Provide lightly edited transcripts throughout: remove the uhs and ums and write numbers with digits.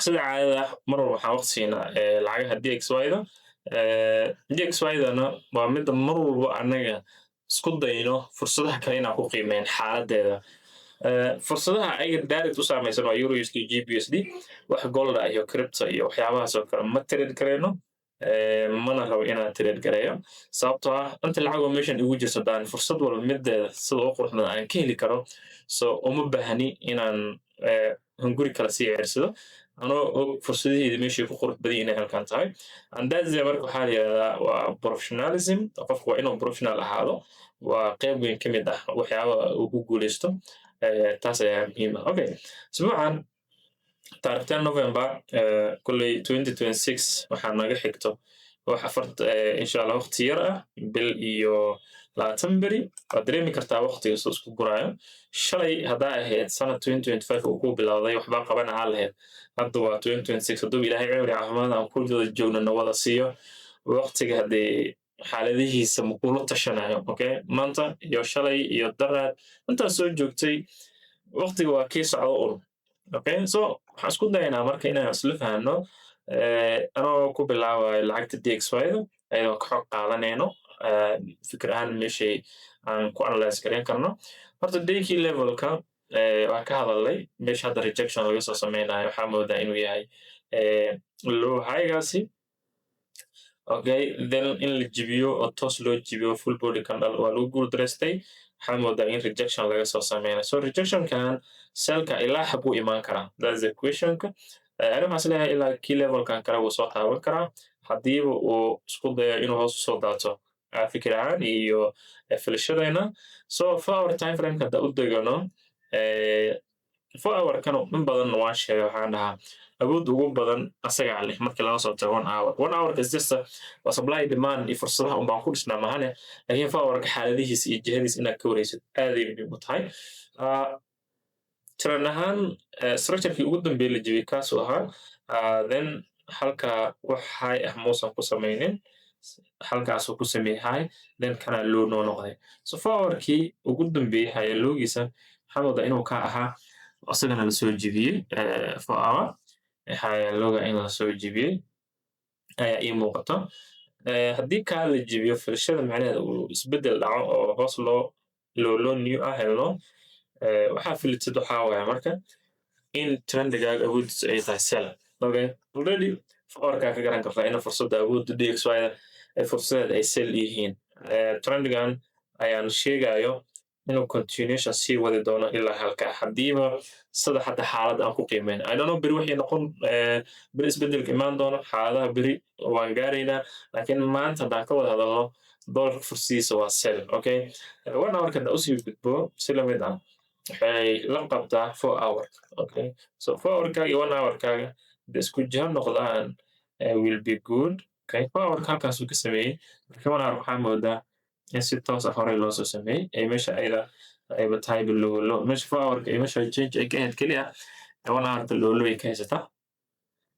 Sida caadada ah, mar walba waxaan waqti siinaa lacagaha DXY-da. DXY-dana waa midda mar walba annaga isku dayno fursadaha kale inaan ku qiimeyn xaaladeeda. Fursadaha ayaga direct u saameysan waa euro USD, GBPUSD. Wax golda iyo crypto iyo waxyaabahaas oo kale ma trade gareyno, mana rabo inaan trade gareeyo, sababtoo ah inta lacagoo meeshan igu jirto daan fursad walba mideeda sida ugu qurux badan aan ka heli karo. So uma baahni inaan hunguri kala sii ceersado anoo og fursadaheeda meeshay ku qurux badan inay halkan tahay. And that's it. Marka waxaa la yidhahdaa waa professionalism. Qofku waa inuu professional ahaado, waa qeyb weyn ka mid ah waxyaabaha uu ku guuleysto. Taas ayaa muhiim ah. Okay, isbuucan taarikh 10 November kulley 2026 waxaa naga xigto wax afar, insha Allah, waqti yar ah, bil iyo 20 beri. Waad dareemi kartaa waqtiga soo isku guraayo. Shalay haddaa ahayd sanad 2025 uu ku bilowday, waxbaa qaban ahaan lahayd. Hadda waa 2026. Hadduu Ilaahay cimri caafimaad aan ku wada joogno na wada siiyo, waqtiga haddee xaaladihiisa makula tashanayo. Okay, maanta iyo shalay iyo daraad intaas soo joogtay, waqtiga waa kii socdo un. Okay, so waxaan isku dayaynaa marka inaan isla fahanno, anoo ku bilaabayo lacagta DXY-da, ayadoo ka xog qaadanayno fikir ahaan meeshay aan ku analyze gareyn karno. Horta day key levelka waan ka hadalnay. Meesha hadda rejection laga soo sameynayo waxaa moodaa inuu yahay low high-gaasi. Okay, then in la jibiyo oo toos loo jibiyo full body candle waa lagu guuldareystay. Waxaa moodaa in rejection laga soo sameynayo. So rejectionkan sellka ilaa xaguu imaan karaa? That's the questionka. Ani waxaan isleeyahay ilaa key levelkan kale wuu soo taaban karaa, haddiiba uu isku dayo inuu hoos usoo daato, fikir ahaan iyo filashadayna. So 4 hour time frameka hadda u degano, 4 hour kan in badan waan sheegay. Waxaan dhahaa awood ugu badan asagaa leh markii laga soo tago 1 hour. 1 hour is just waa supply, demand iyo fursadaha un baan ku dhisnaa mahane, laakiin 4 hourka xaaladihiisa iyo jihadiisa inaad ka wareysid aaday muhiim u tahay. Trend ahaan, structurekii ugu dambeeyay la jebiyey kaasuu ahaa. Then halka wax high ah muusan ku samaynin, halkaasuu ku sameeyey high, then kana low noo noqday. So 4 hourkii ugu dambeeyey high lowgiisa waxaa moodaa inuu ka ahaa, isagana lasoo jebiyey. 4 hour high lowga in lasoo jebiyey ayaa ii muuqato. Haddii kaa la jebiyo, filashada macnaheeda uu isbedel dhaco oo hoos loo new ah helno, waxaa filitid waxaa waaya marka in trendigaaga awoodiisa ay tahay sell. Okay, already 4 hourkaa ka garan kartaa in fursadda awoodda DXY-da ay fursadeeda ay sell yihiin. Trendigan ayaan sheegayo inuu continuation sii wadi doono ilaa halka, haddiiba sida hadda xaalad aan ku qiimeyn. I don't know beri waxay noqon, beri isbedelka imaan doono. Xaaladaha beri waan gaaraynaa, laakiin maanta haddaan ka wada hadalno, dollarka fursadiisa waa sell. Okay, 1 hourka hadda usii gudbo, si lamid ah waxay la qabtaa 4 hour. Okay, so 4 hourkaaga iyo 1 hourkaaga hadda isku jiho noqdaan will be good. Okay, 4 hourka halkaasuu ka sameeyey, marka 1 hour waxaa moodaa in si toos ah horey loo soo sameeyey, ay meesha ayada ayba tahay low low. Meesha 4 hourka iyo meesha change ay ka ahayd keliya, 1 hourka low low ay ka haysataa.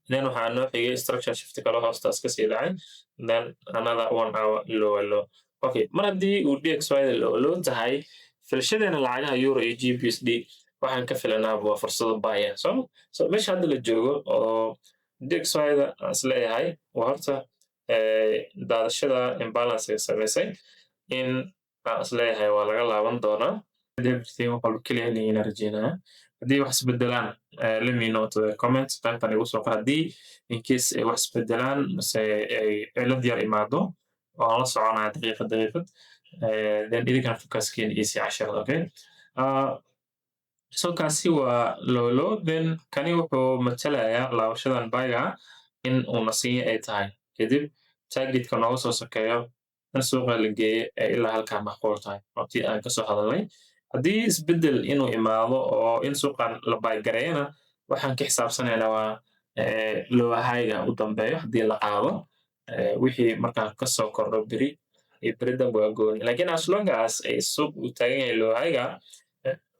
Then waxaa noo xigay structure shift kale hoostaas kasii dhacay, then another 1 hour lower low. Okay, mar haddii uu DXY low low tahay, filashadeena lacagaha euro iyo GBPUSD waxaan ka filanaaba waa fursado buy ah. So meesha hadda la joogo oo DXY-da aan isleeyahay waa horta daadashada imbalance samaysay in aan isleeyahay waa laga laaban doonaa. Everything wax walba clear inay rajeynaya. Haddii wax isbedelaan, let me know to the comments qaybtan igu soo qor. Haddii in case ay wax isbedelaan mase ay cilad yar imaado, waan la soconaya daqiiqad daqiiqad. Then idinkana focuskiina iyo sii casharada. Okay, so kaasi waa lolo. Then kani wuxuu matalayaa laabashadan buyga in uu nasiinyo ay tahay, kadib targetka nooga soo sokeeyo in suuqa la geeyo ee ilaa halkaa macquul tahay, waqti aan kasoo hadalnay. Haddii isbedel inuu imaado oo in suuqan la buy gareeyana, waxaan ka xisaabsanaynaa waa lower high-ga u dambeeyo. Haddii la qaado, wixii markaa kasoo kordho beri iyo beri dambe waa gooni, laakiin as long as ay suuq uu taagan yahay lower high-ga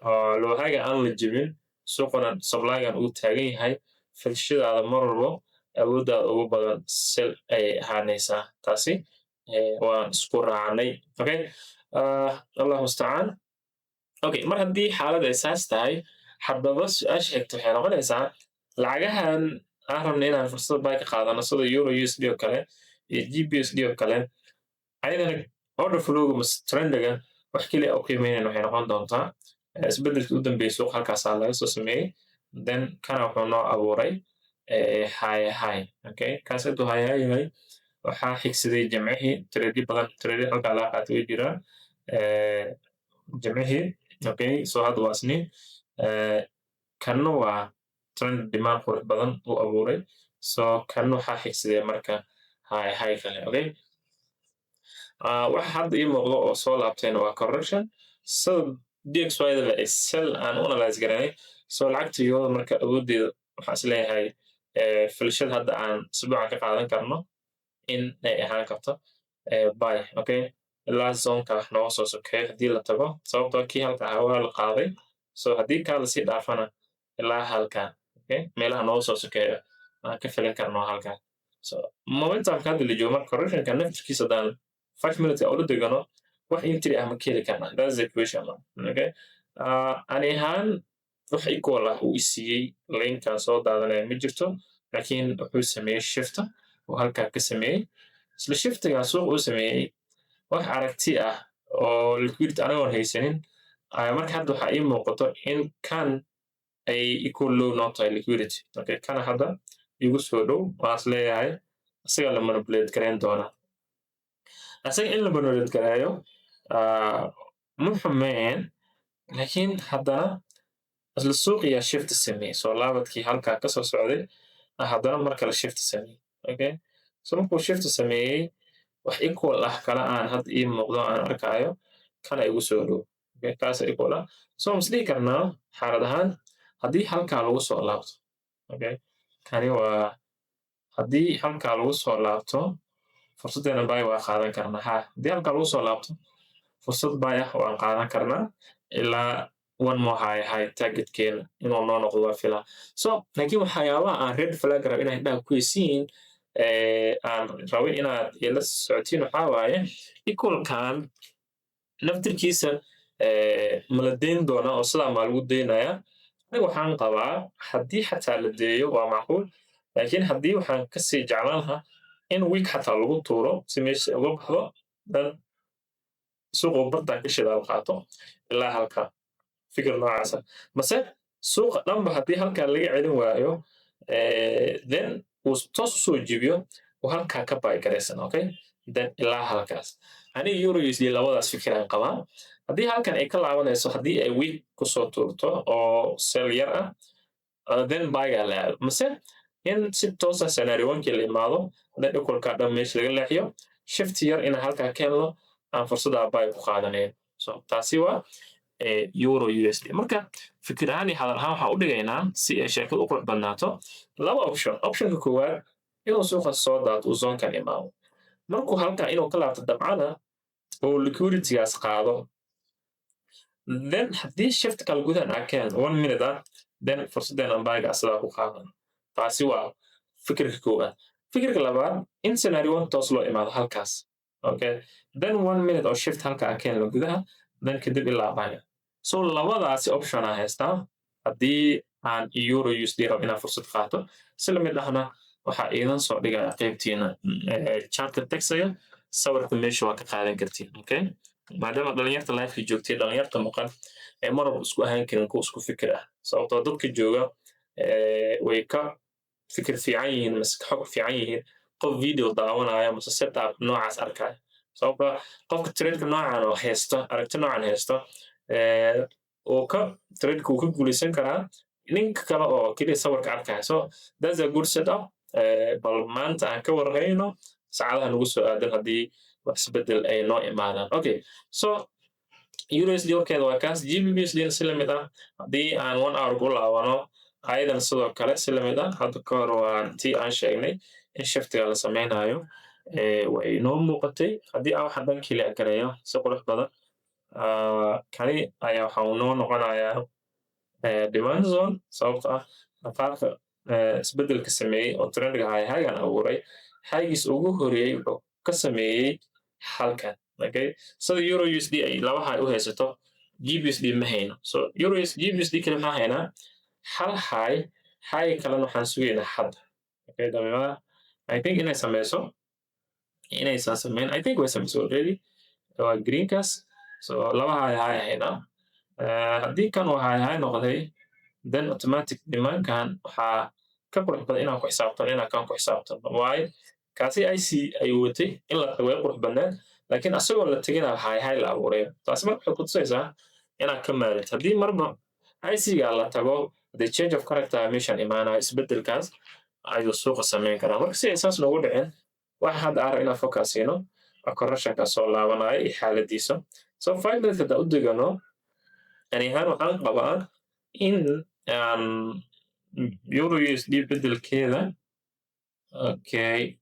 oo lower high-ga aan la jebin, suuqana supply-gan uu taagan yahay, filashadaada mar walbo awooddaada ugu badan sell ayay ahaanaysaa. Taasi waan isku raacnay. Okay, Allah mustacaan. Okay, mar haddii xaaladda ay saas tahay, haddaba su-aasha xigta waxay noqonaysaa lacagahan Aan rabna inaan fursad buy ka qaadano, sida euro USD oo kale iyo GBPUSD oo kale, ayadana order flowga mase trendiga wax keliya u qiimeynayna waxay noqon doontaa isbedelkii u dambeeyay suuqa. Halkaasaa laga soo sameeyey, then kana wuxuu noo abuuray high high. Okay, kaas hadduu high high yahay, waxaa xigsaday Jamcihii trade badan. Trade halkaa laga qaatay way jiraan Jamcihii. Okay, so hadda waa Isniin. Kanna waa trend demand qurux badan uu abuuray, so kanna waxaa xigsaday marka high high kale. Okay, waxa hadda ii muuqdo oo soo laabtayna waa correction, sida DXY-daba ay sell aan u analyze garanay. So lacagta euro marka awooddeeda waxaan is leeyahay filashada hadda aan isbuucan ka qaadan karno in ay ahaan karto buy. Okay, ilaa zoneka nooga soo sokeeyo haddii la tago, sababtoo kii halka ahaa waa la qaaday. So haddii kaa lasii dhaafana ilaa halka, okay, meelaha nooga soo sokeeyo aan ka filin karno halka. So momentumka hadda la joogo marka, correctionka naftirkiisa haddaan 5 minutes ula degano, wax entry ah ma ka heli karnaa? That's the question. Okay, ani ahaan wax equal ah uu isiiyey linekan soo daadanaya ma jirto, laakiin wuxuu sameeyey shifta uu halkaa ka sameeyey. Isla shiftigaa suuq uu sameeyey, wax aragti ah oo liquidity anagoon haysanin. Marka hadda waxaa ii muuqato in kan ay equal low noo tahay liquidity. Okay, kana hadda igu soo dhow waan is leeyahay isaga la manipulate gareyn doonaa. Asaga in la manipulate gareeyo ma xumeen, laakiin haddana isla suuqiyaa shift sameeyey. Soo laabadkii halkaa kasoo socday haddana mar kale shift sameeyey. Okay, so markuu shift sameeyey, wax equal ah kala aan hadda ii muuqdo aan arkaayo kana igu soo dhow. Okay, kaasa equal ah. So mas dhihi karnaa xaalad ahaan haddii halkaa lagu soo laabto? Okay, kani waa haddii halkaa lagu soo laabto, fursaddeena buy waa qaadan karnaa. Ha, haddii halkaa lagu soo laabto, fursad buy ah waan qaadan karnaa ilaa one more high high targetkeena inuu noo noqdo waa filaa. So laakiin waxyaabaha aan red flag rabo inay indhaha ku hesiin, aan rabo inaad ila socotiin, waxaa waaye equalkan naftirkiisa ma la deyn doonaa oo sidaa maa lagu deynayaa? Aniga waxaan qabaa haddii xataa la deeyo waa macquul, laakiin haddii waxaan kasii jeclaan lahaa in wick xataa lagu tuuro si meesha uga baxdo, dan suuqu bartaa ka shidaal qaato ilaa halka. Fikir noocaasa mase suuqa dhanba haddii halkaa laga celin waayo, then uu toos usoo jibiyo, uu halkaa ka buy garaysan. Okay, then ilaa halkaas. Aniga euro USD labadaas fikiraan qabaa. Haddii halkan ay ka laabanayso, haddii ay wick kusoo tuurto oo sell yar ah, then buygaa la aado, mase in si toosa scenario one-kii la imaado, then equalka dhan meesha laga leexiyo, shift yar inaan halkaa ka helno, aan fursadda buy ku qaadanayn. So taasi waa euro USD. Marka fikir ahaan iyo hadal ahaan waxaan u dhigaynaa si ay sheekadu u qurux badnaato laba option. Optionka koowaad, inuu suuqa soo daato, uu zonekan imaado, markuu halkaa inuu ka laabto dabcana oo liquiditygaas qaado, then haddii shift kale gudahan aan keen 1 minute ah, then fursaddeena buyga sidaa ku qaadan. Taasi waa fikirka koowaad. Fikirka labaad, in scenario one toos loo imaado halkaas. Okay, then 1 minute oo shift halka aan keenno gudaha, then kadib ilaa buyga. So labadaasi option aan haystaa haddii aan euro USD rabo inaan fursad qaato. Si lamid ahna waxaa iidan soo dhigaya qaybtiina chatka texaga, sawirka meesha waa ka qaadan kartiin. Okay, maadaama dhalinyarta liveka joogtay, dhalinyarta maqan ee mar walba isku ahaan karin kuwa isku fikir ah, sababtoo dadka jooga way ka fikir fiican yihiin mase ka xog fiican yihiin qof video daawanaya mase setup noocaas arkaya, sababtoo qofka tradeka noocan oo haysta, aragti noocan haysta, uu ka tradeka uu ka guuleysan karaa ninka kale oo keliya sawirka arkaya. So that's a good setup. Bal maanta aan ka warhayno saacadaha nagu soo aadan haddii wax isbedel ay noo imaadaan. Okay, so USD warkeeda waa kaas. GBPUSD si lamid ah, haddii aan 1 hour ku laabano, ayadan sidoo kale si lamid ah, hadda ka hor waa tii aan sheegnay in shiftiga la sameynayo, way inoo muuqatay. Haddii aan waxa dhan kili gareeyo si qurux badan, kani ayaa waxa uu noo noqonayaa demand zone, sababto ah dhaqaaqa isbedelka sameeyey oo trendiga high highgan abuuray, highgiis ugu horeeyey wuxuu ka sameeyey halkan. Okay, sida euro USD ay laba high u haysato, GBPUSD ma hayno. So euro GBPUSD kale maxaa haynaa? Hal high. High kalena waxaan sugaynaa hadda. Okay, daqiiqada I think inay sameyso, inaysan sameyn. I think way sameyso already, waa greenkaas. So laba high high ahaynaa. Haddii kan uu high high noqday, then automatic demandkan waxaa ka qurux badan inaan ku xisaabtano, inaan kan ku xisaabtano. Waayo, kaasi IC ayuu watay. In la tago way qurux badneed, laakiin asagoo la tegina high high la abuuray. Taasi marka waxay kutusaysaa inaad ka maarid haddii marba IC-ga la tago. The change of character meeshan imaanayo, isbedelkaas ayuu suuqa sameyn karaa. Marka si ay saas noogu dhicin, waxa hadda aan rab inaan focus siino waa correctionka soo laabanaya iyo xaaladiisa. So 5 minutes haddaan u degano, ani ahaan waxaan qabaa in aan euro USD bedelkeeda, okay,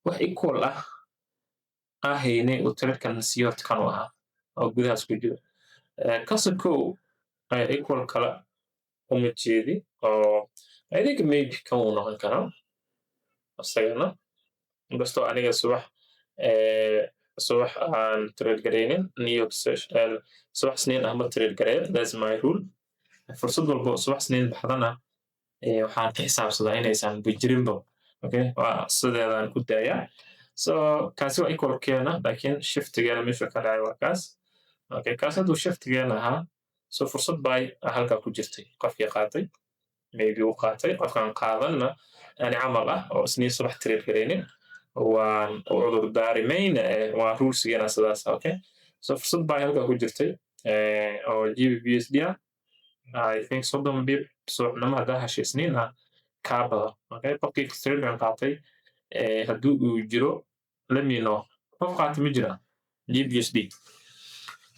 wax equal ah ah haynay uu tradekan siiyo. Horta kan u ahaa oo gudahaas ku jiro kasa kow equal kale uma jeedi, oo I think maybe kan uu noqon karaa isagana, inkastoo aniga subax aan trade garaynin. New York session subax Isniin ah ma trade gareeyo. That's my rule. Fursad walba oo subax Isniin baxdana waxaan ka xisaabsadaa inaysan bijirinba. Okay, waa sideedaan ku daayaa. So kaasi waa equalkeena, laakiin shiftigeena meesha ka dhacay waa kaas. Okay, kaas hadduu shiftigeena ahaa, so fursad bay halkaa ku jirtay. Qofkii qaatay maybe uu qaatay, qofkaan qaadanna yani camal ah oo Isniin subax trade garaynin, waan u cudur daari mayna, waa rulesigeena sidaas. Okay, so fursad baa halkaa ku jirtay oo GBPUSD ah. I think 30 pip subaxnimo haddaa heshay Isniin ah kaa badan. Okay, qofkii tradekan qaatay haddii uu jiro, let me know. Qof qaatay ma jira GBPUSD?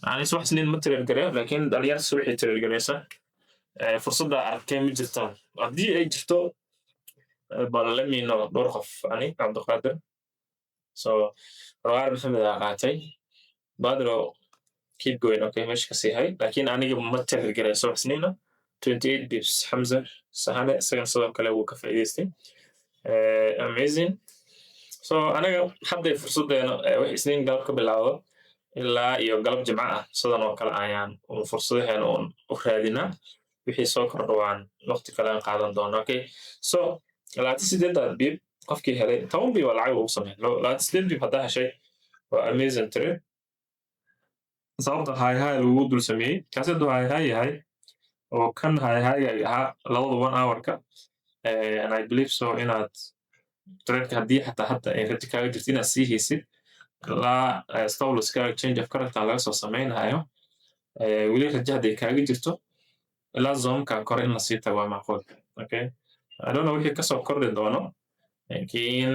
Yani subax Isniin ma trade gareeyo, laakiin dhalinyar subaxii trade gareysa fursadda arkay ma jirtaan? Haddii ay jirto, bal let me know dhowr qof. Ani Cabdiqaadir, so Rawaar Maxamed aa qaatay. Badro, keep going. Okay, meesha kasii hay, laakiin aniga ma trade gareeyo subax Isniina. 28 pips Xamza Sahane isagana sidoo kale wuu ka faa'iidaystay. Amazing. So anaga hadday fursaddeena wix Isniin galab ka bilaawdo ilaa iyo galab Jimco ah, sidan oo kale ayaan fursadaheena un u raadinaa. Wixii soo kordho waan waqti kale aan qaadan doona. Okay, so 28-daad pip qofkii helay, 10 pip waa lacag ugu sameyn. 28 pip haddaa heshay, waa amazing trade. Sababta high high lagugu dul sameeyey, kaasi hadduu high high yahay oo kan high high ahaa labada 1 hour-ka, and I believe so inaad tradeka haddii xataa hadda ay rajo kaaga jirto inaad sii haysid ilaa stop losskaaga change of character laga soo samaynayo. Weli rajo hadday kaaga jirto, ilaa zoneka kore in lasii tago waa macquul. Okay, I don't know wixii kasoo kordhi doono, laakiin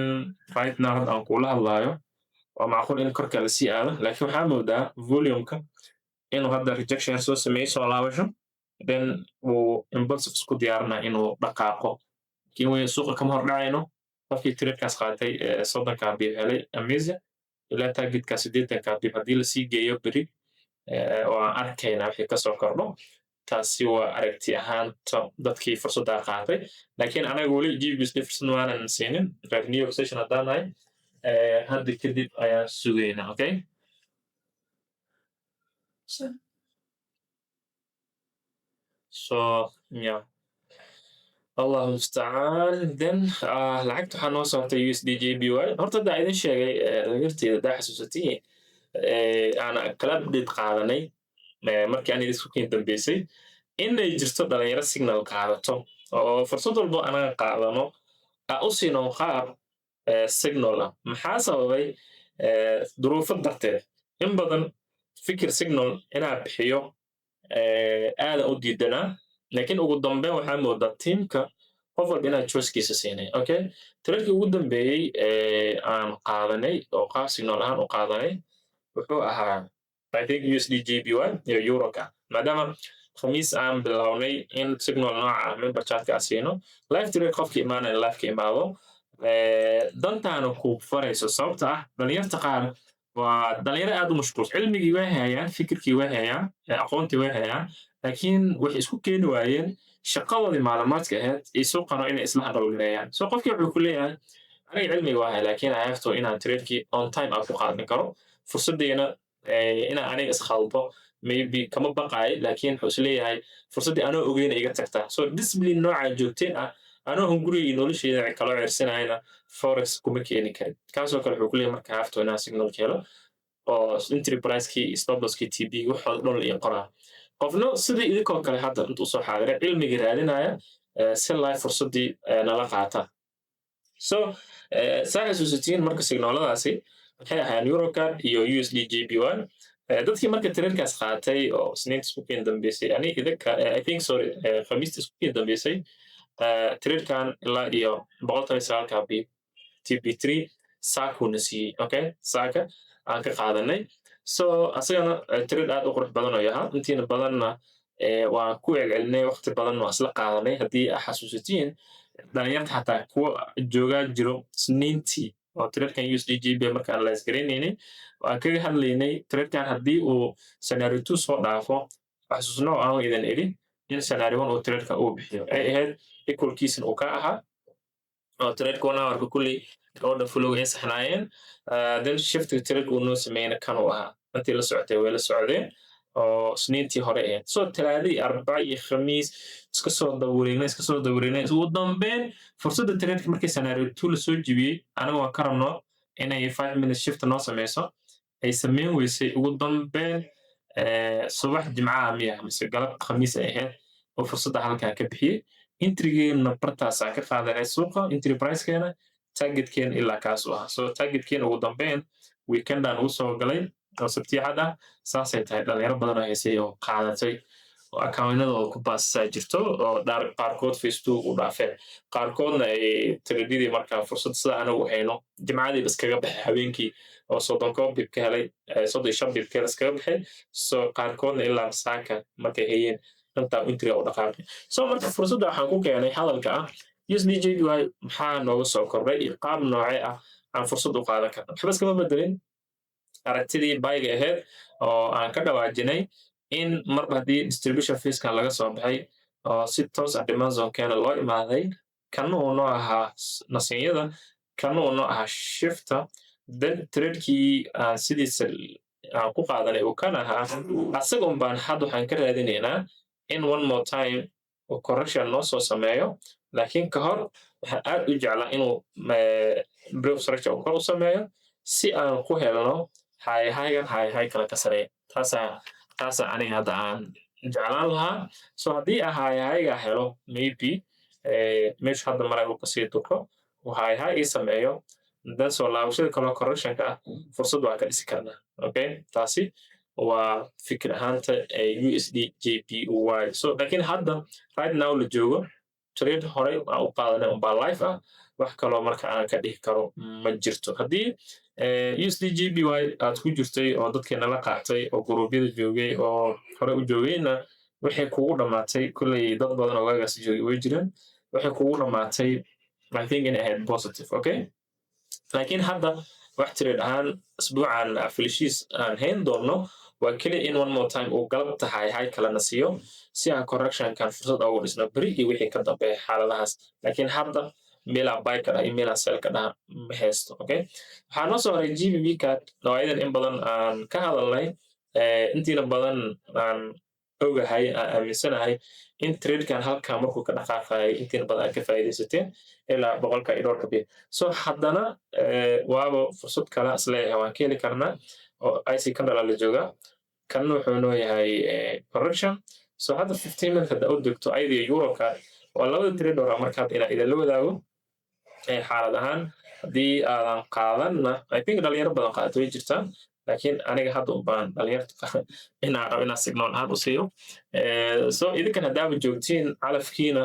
right now hadda aan kuula hadlaayo, waa macquul in korka lasii aado. Laakiin waxaa moodaa volumeka inuu hadda rejection soo sameeyey, soo laabasho, then uu impulsive isku diyaarinaya inuu dhaqaaqo. Laakiin wey suuqa kama hor dhacayno. Qofkii tradekaas qaatay 30-ka pip helay, amazing. Ilaa targetka 80-ka pip haddii lasii geeyo beri, waan arkaynaa wixii kasoo kordho. Taasi waa aragti ahaanta dadkii fursaddaa qaatay, laakiin anaga weli GBPUSD fursad maanan siinin. Reer New York session haddaan nahay, hadda kadib ayaan sugaynaa. Okay, so yeah, Allahu mustacaan. Then lacagta waxaa noo saartay USD JPY. Horta hadda idin sheegay dhalinyarteyda, haddaa xasuusatiin, aan kala update qaadanay markii aan idin isku dambeysay, inay jirto dhalinyaro signal qaadato oo fursad walbo anaga qaadano aa u siino qaab signal ah. Maxaa sababay? Duruufo darteed. In badan fikir signal inaa bixiyo aadan u diidanaa, laakiin ugu dambeyn waxaa moodaa tiimka qof walba inaan choicekiisa siinay. Okay, tradekii ugu dambeeyey aan qaadanay oo qaab signal ahaan u qaadanay wuxuu ahaa, I think, USD JPY iyo euroka, maadaama Khamiis aan bilownay in signal nooca ah member chatka aan siino. Live trade qofka imaanaya, live ka imaado, dantaana ku farayso. Sababta ah dhalinyarta qaar waa dhalinyaro aad u mashquul. Cilmigii way hayaan, fikirkii way hayaan, aqoontii way hayaan, laakiin waxay isku keeni waayeen shaqadoodii maalmaadka ahayd iyo suuqano inay isla handle-gareeyaan. So qofkii wuxuu ku leeyahay, "Aniga cilmiga waa hay, laakiin I have to inaan tradekii on time aan ku qaadan karo fursaddeena, inaan aniga iskhaldo maybe kama baqaayo." Laakiin wuxuu isleeyahay, "Fursaddii anoo ogeyna iga tagtaa." So discipline noocaa joogteen ah Anoo hunguriga iyo nolosheeda kaloo ceersanayna forex kuma keeni karin. Kaasoo kale wuxuu kuleeyahay marka hafto inaan signalka helo oo entry pricekii, stop losskii, TP, waxooda dhan la ii qoraa. Qofna sidii idinkoo kale hadda inta usoo xaadiray cilmiga raadinaya, si live fursaddii nala qaata. So saa xasuusatiin, marka signaladaasi waxay ahaayeen EURCAD iyo USD JPY. Dadkii marka tradekaas qaatay oo Isniinta isku keen dambeysay, ani idinka, I think, sorry, Khamiista isku keen dambeysay, tradekan ilaa iyo 119-ka pip TP3 saakuuna siiyey. Okay, saaka aan ka qaadanay. So asagana trade aad u qurux badan oo yahaa, intiina badanna waan ku celcelinay, waqti badan waa isla qaadanay. Haddii aa xasuusatiin, dhalinyarta xataa kuwa joogaa jiro Isniintii oo tradekan USD JPY marka analyze garaynaynay, waan kaga hadlaynay tradekan haddii uu scenario 2 soo dhaafo. Xasuusno aan idin idhi in scenario 1 uu tradeka uu bixiyo ay ahayd, equalkiisana uu ka ahaa oo tradeka 1 hourka kulli order flow ay saxnaayeen. Then shiftiga trade uu noo sameeyena kan uu ahaa. Intii la socotay way la socdeen oo Isniintii hore ahayd. So Talaadii, Arbaca iyo Khamiis iska soo dawareegnay, iska soo dawareegnay. Ugu dambeyn fursadda tradeka markii scenario 2 lasoo jibiyey, aniga waan ka rabno inay 5 minutes shift noo sameyso, ay sameyn weysay. Ugu dambeyn subax Jimcaha miya mise galab Khamiis ay ahayd oo fursadda halkaa ka bixiyey. Entrygeena bartaasaan ka qaadanay suuqa, entry pricekeena, targetkeena ilaa kaas u ahaa. So targetkeena ugu dambeyn weekendaan ugu soo galay oo Sabtiya cad ah. Saasay tahay, dhalinyaro badan oo haysay oo qaadatay oo accountadooda ku baasasaa jirto oo qaarkood phase 2 u dhaafeen, qaarkoodna ay tradedii markaa fursad sida anagu hayno Jimcadii iskaga baxay habeenkii oo 31 pip ka helay, 35 pip ka helay, iskaga baxay. So qaarkoodna ilaa saaka markay hayeen intaa entryga u dhaqaaqay. So marka fursadda waxaan ku keenay hadalka ah USD JPY maxaa nooga soo kordhay iyo qaab noocee ah aan fursad u qaadan karna? Waxba iskama bedelin aragtidii buyga ahayd oo aan ka dhawaajinay in marba haddii distribution phasekan laga soo baxay oo si toos ah demand zonekeena loo imaaday, kana uu noo ahaa nasinyada, kana uu noo ahaa shifta, then tradekii aan sidiisa aan ku qaadanay uu kan ahaa. Asaga un baan hadda waxaan ka raadinaynaa in one more time uu correction noo soo sameeyo. Laakiin ka hor waxaan aad u jeclaa inuu break structure uu kor u sameeyo si aan ku helno high highgan, high high kale ka sareeya. Taasaa aniga hadda aan jeclaan lahaa. So haddii aan high highga helo, maybe meeshu hadda maray uu kasii durko, uu high high ii sameeyo, then soo laabashada kaloo correctionka ah fursad waan ka dhisi karnaa. Okay, taasi waa fikir ahaanta USD JPY. So laakiin hadda right now la joogo, trade horey aan u qaadanay unbaa live ah. Wax kaloo marka aan ka dhihi karo ma jirto. Haddii USD JPY aad ku jirtay oo dadkeena la qaatay oo guruubyada joogay oo hore u joogayna, waxay kugu dhammaatay kulley, dad badan oo waagaas joogay way jireen, waxay kugu dhammaatay, I think inay ahayd positive. Okay, laakiin hadda wax trade ahaan isbuucan filishiis aan hayn doonno waa keliya in one more time uu galabta high high kalena siiyo si aan correctionkan fursad ugu dhisno beri iyo wixii ka dambeeya xaaladahaas. Laakiin hadda meelaa buy ka dhaha iyo meelaa sell ka dhaha ma haysto. Okay, waxaa noo soo haray GBP CAD oo ayadan in badan aan ka hadalnay, intiina badan aan ogahay, aan aaminsanahay in tradekan halkaa markuu ka dhaqaaqayay intiina badan aad ka faa'iidaysateen ilaa boqolka iyo dhowrka pip. So haddana waaba fursad kale isleeyahay waan ka heli karnaa oo IC candle la joogaa, kanna wuxuu noo yahay correction. So hadda 15 minute hadda u degto ayadiyo EURCAD waa labada trade oo marka hadda inaan idinla wadaago xaalad ahaan. Haddii aadan qaadanna, I think dhalinyaro badan qaadato way jirtaa, laakiin aniga hadda un baan dhalinyarta inaan rabo inaan signal ahaan u siiyo. So idinkan haddaaba joogtiin, calafkiina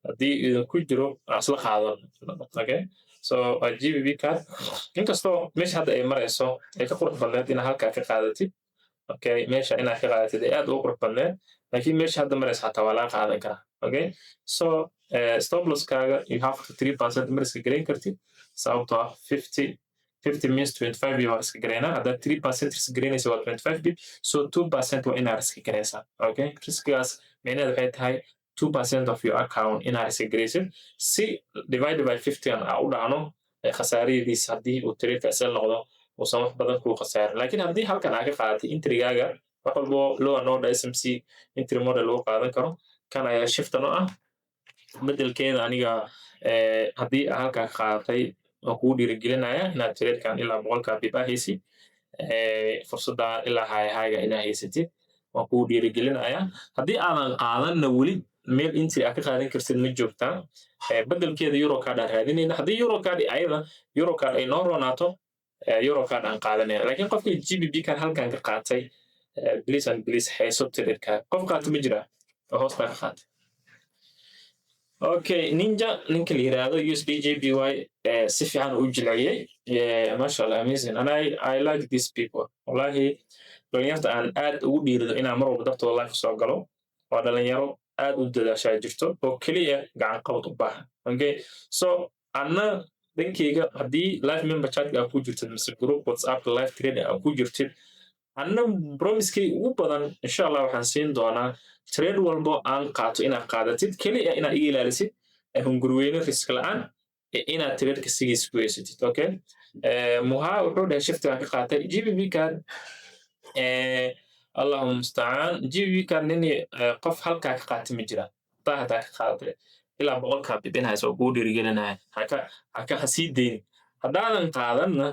haddii idinku jiro, aan isla qaadan. Okay, so waa GBP CAD. Inkastoo meesha hadda ay marayso ay ka qurux badneed inaad halkaa ka qaadatid. Okay, meesha inaad ka qaadatid ay aad ugu qurux badneed, laakiin meesha hadda marayso xataa waa laga qaadan karaa. Okay, so stop losskaaga you have to 3% ma riska garayn kartid, sababtoo ah 50 50 means 25 pip waa riska garaynaa. Haddaad 3% risk garaynaysa waa 25 pip, so 2% waa inaad riska garaysaa. Okay, riskigaas micnaheedu waxay tahay 2% of your account inaad riska garaysid si divided by 50 an aa u dhacno khasaaradiisa. Haddii uu tradeka sell noqdo, uusan wax badan kuu khasaarin. Laakiin haddii halkan aa ka qaadatay entrygaaga, wax walbo law and order SMC entry model lagu qaadan karo, kan ayaa shiftan u ah. Bedelkeeda aniga haddii aa halkaa ka qaadatay, waan kugu dhiirigelinaya inaad tradekan ilaa 100-ka pip aa haysid. Fursadda ilaa high-ga inaa haysatid waan kugu dhiirigelinaya. Haddii aadan qaadanna, weli meel entry aa ka qaadan kartid ma joogtaa. Bedelkeeda EURCAD aan raadinayna. Haddii EURCAD, ayada EURCAD ay noo roonaato, EURCAD aan qaadanayna. Laakiin qofkii GBP kan halkan ka qaatay, please and please, hayso tradeka. Qof qaata ma jira oo hoostaa ka qaatay? Okay, Ninja ninka la yiraahdo USD JPY si fiican u jilciyey. Masha Allah, amazing, and I like these people. Wallahi, dhalinyarta aan aad ugu dhiirido inaan mar walba dartooda live soo galo waa dhalinyaro aad u dadaashaa jirto oo keliya gacan qabad u baahan. Okay, so anna dhankeyga, haddii live member chatka aa ku jirtid mise group WhatsApp live trading aa ku jirtid, anna promisekay ugu badan, insha Allah, waxaan siin doonaa trade walbo aan qaato inaad qaadatid. Keliya inaad iga ilaalisid hungurweyne, risk la'aan inaad tradeka sigiis ku haysatid. Okay, Muha wuxuu dhahay shiftigaan ka qaatay GBP CAD. Allahuma mustacaan, GBP CAD nin qof halkaa ka qaatay ma jira? Hataa ka qaadatay, ilaa 100-kaa pip in hayso oo kugu dhiirigelinaya, haka ha sii deynin. Haddaadan qaadanna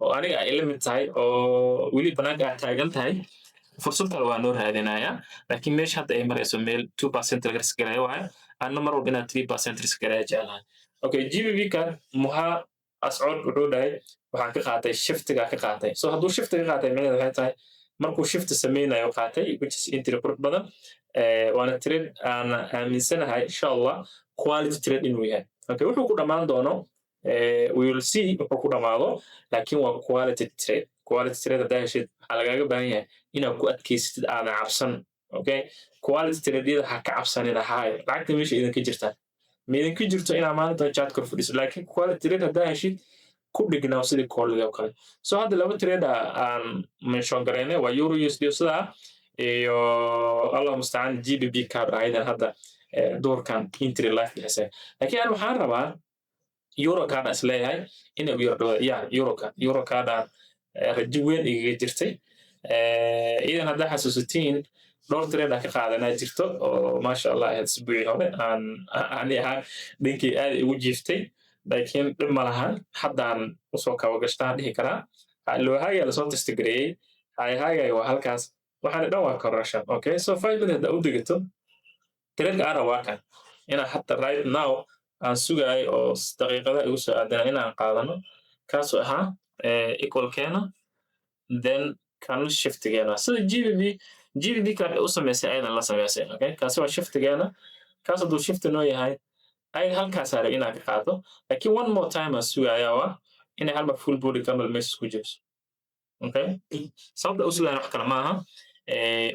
oo aniga ay la mid tahay oo weli banaanka aad taagan tahay, fursad kale waa noo raadinayaa. Laakiin meesha hadda ay marayso meel 2% laga risk garaya waayo. Anna mar walba inaad 3% risk garaya jeclahay. Okay, GBP CAD, Muha Ascod wuxuu dhahay waxaan ka qaatay shiftiga ka qaatay. So hadduu shiftiga ka qaatay, micnaheedu waxay tahay markuu shift sameynayo qaatay, which is entry qurux badan. Waana trade aan aaminsanahay, insha Allah, quality trade inuu yahay. Okay, wuxuu ku dhammaan doono we will see wuxuu ku dhamaado, laakiin waa quality trade. Quality trade haddaa heshid, waxaa lagaaga baahan yahay inaad ku adkaysatid, aadan cabsan. Okay, quality tradeyada ha ka cabsanina. Haay, lacagta meesha idinka jirta ma idinka jirto inaa maalinta chat kor fadhiso, laakiin quality trade haddaa heshid, ku dhignaa sidii koolidii oo kale. So hadda laba trade aan mention garaynay waa euro USD sidaa iyo, Allah mustacaan, GBP CAD ayadan hadda doorkan entry live bixisay. Laakiin aan waxaan rabaa euro CAD is leeyahay inay u yar dhawada ya EURCAD. Euro CAD aan rajo weyn igaga jirtay. Iyadan haddaa xasuusatiin, dhowr trade aan ka qaadanaa jirto oo maasha Allah ahayd. Isbuucii hore aan ani ahaan dhankii aad igu jiiftay, laakiin dhib ma lahan, haddaan usoo kaba gashtaan dhihi karaa. Low-high-ga lasoo test gareeyey, high-high waa halkaas, waxaana dhan waa correction. Okay, so 5 minute haddaa u degato, tradeka aan rabaa kan inaan hadda right now aan sugaayo oo daqiiqadaha igu soo aadana inaan qaadano, kaasoo ahaa equalkeena, then kan shiftigeena sida GBP kan u samaysay ayadan la samaysay. Okay, kaasi waa shiftigeena. Kaas hadduu shifti noo yahay, ayada halkaas rabay inaan ka qaato, laakiin one more time aan sugayaa, waa inay hal mar full body candle meesha ku jebiso. Okay, sababta u sugayana wax kale maaha,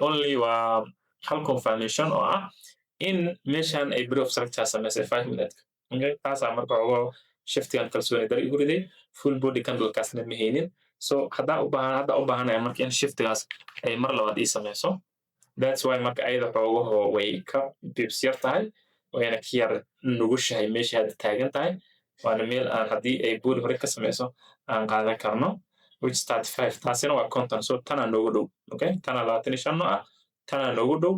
only waa hal confirmation oo ah in meeshan ay break of structure samaysay 5 minute. Okay, taasaa marka ogo shiftigan kalsooni dar igu riday. Full body candlekaasna ma haynin. So haddaan u baahan, hadda u baahanaya marka in shiftigaas ay mar labaad ii samayso. That's why marka ayada xoogaho way ka pips yar tahay, wayna ka yar nugushahay meesha hadda taagan tahay. Waana meel aan haddii ay body hore ka samayso aan qaadan karno, which 35, taasina waa 50. So tanaa noogu dhow. Okay, tanaa 25 no ah, tanaa noogu dhow,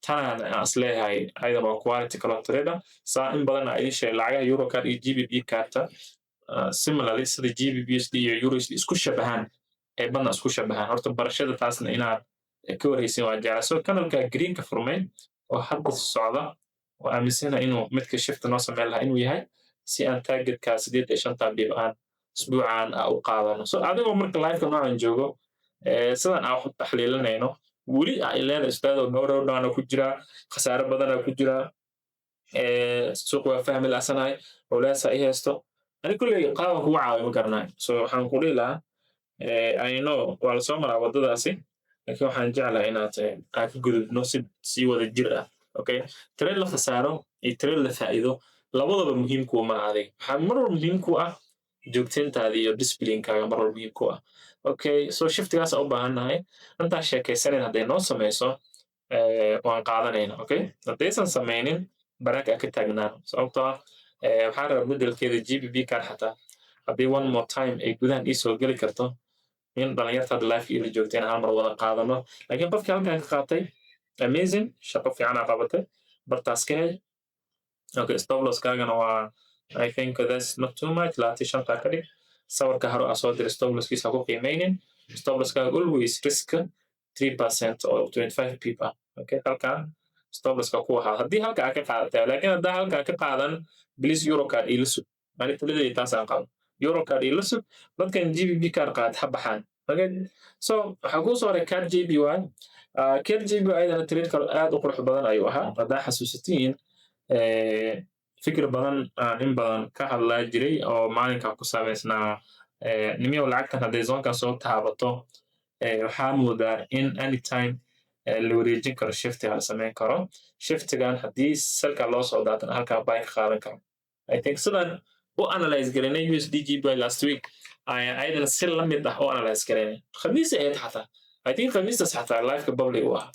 tanaan aan isleeyahay ayadan waa quality kaloo trader. Saa in badan aa idin sheegay, lacagaha EURCAD iyo GBP CAD-ta similarly sida GBP USD iyo euro USD isku shabahaan, ay badna isku shabahaan. Horta barashada taasna inaad ka warhaysin waa jeclaa. So candleka greenka furmay oo hadda socda oo aaminsanahay inuu midka shifta noo sameyn lahaa inuu yahay, si aan targetka 85-ta pip aan isbuucan u qaadano. So adigoo marka liveka noocan joogo, sidan aan wax u taxliilinayno, weli ay leedahay, ustaadow, nowrowdhaana ku jira, khasaare badanaa ku jira, suuq waa fahmi la'sanahay, culeesa i haysto, ani kulley qaaban kugu caawiyo ma garanayo. So waxaan ku dhihi lahaa, I know waa lasoo maraa waddadaasi, laakiin waxaan jeclahay inaad aan ka gudubno si si wada jir ah. Okay, trade la khasaaro iyo trade la faa'iido labadaba muhiim kuuma adig. Waxaa mar walba muhiim ku ah joogtayntaada iyo disciplinekaaga, mar walba muhiim ku ah. Okay, so shiftigaas u baahannahay. Intaan sheekaysanayn hadday noo samayso, waan qaadanayna. Okay, haddaysan samaynin, banaanka aan ka taagnaano, sababtoo ah waxaan rabaa bedelkeeda GBP CAD xataa haddii one more time ay gudahan iisoo geli karto, in dhalinyarta hadda live ila joogta in hal mar wada qaadano. Laakiin qofkii halkan ka qaatay, amazing, shaqo fiicanaa qabatay, bartaas ka hel. Okay, stop loss-kaagana waa, I think that's not too much, 25-ta ka dhig. Sawirka hore aa soo diray stop loss-kiisa ku qiimeynin. Stop loss-kaaga always risk 3% oo 25 pip ah. Okay, halkan stop loss-ka ku ahaa haddii halka aa ka qaadatay, laakiin haddaa halka ka qaadan, please EURCAD ila sug. Ani taladeeda taas aan qabo, EURCAD ila sug. Dadkan GBP CAD qaad ha baxaan. Okay, so waxaa kuu soo haray CAD JPY. CAD JPY ayadana trade kale aad u qurux badan ayuu ahaa. Haddaa xasuusatiin, fikir badan aan in badan ka hadlaa jiray oo maalinka ku sameysnaa nimiyow, lacagtan hadday zone-kan soo taabato, waxaa moodaa in anytime la wareejin karo, shift-iga la sameyn karo. Shift-igan haddii sell-ka loo soo daatana, halkaa buy ka qaadan karo. I think sidan u analyze gareynay USD JPY last week ayaan ayadana si la mid ah u analyze gareynay. Khamiis ahayd xataa, I think Khamiistas xataa live-ka public u ahaa.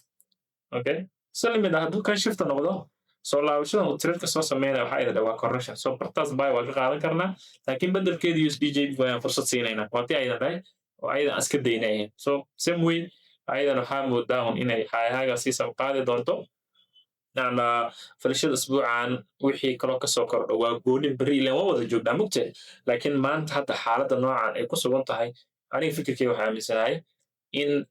Okay, si la mid ah, hadduu kan shift noqdo, soo laabashadan uu trade-ka soo sameynaya waxaa idin waa correction, so bartaas buy waa ka qaadan karnaa, laakiin bedelkeeda USD JPY ayaan fursad siinaynaa. Waa tii aydan dhahay oo ayadan aan iska daynay. So same way, ayadan waxaa moodaa un inay high-ga sii qaadi doonto. Falashada isbuucan wixii kaloo kasoo kordho waa gooni, berri ileen waa wada joognaa mugte. Laakiin maanta hadda xaaladda noocan ay ku sugan tahay, aniga fikirkey waxaa aaminsanahay in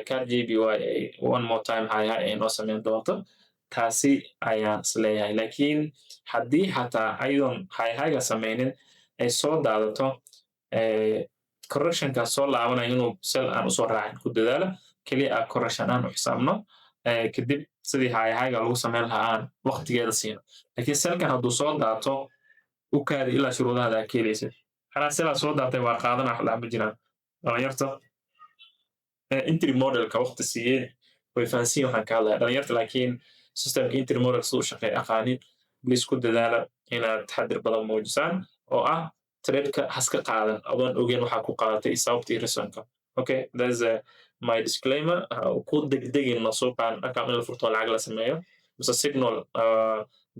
CAD JPY ay one more time high high ay noo sameyn doonto. Taasi ayaan isleeyahay. Laakiin haddii xataa ayadoon high high-ga sameynin ay soo daadato, correction-kaas soo laabanaya inuu sell aan usoo raacin ku dadaala. Keliya ah correction aan u xisaabno, kadib sidii high high-ga lagu sameyn lahaa aan waqtigeeda siino. Laakiin sell-kan hadduu soo daato, u kaadi ilaa shuruudahaada aad ka helaysid. Xalaa sell-aa soo daatay waa qaadana, wax laa ma jiraan. Dhalinyarta entry model-ka waqti siiyeen way fahansiin waxaan ka hadlaya dhalinyarta, laakiin system-ka entry model siduu u shaqeeya aqaanin, please ku dadaala inaad taxadir badan muujisaan oo ah trade-ka haska qaadan adoon ogeyn waxaa ku qaadatay iyo sababta iyo reason-ka. Okay, that's my disclaimer. Ku degdegin suuqan account in la furto, lacag la sameeyo, mise signal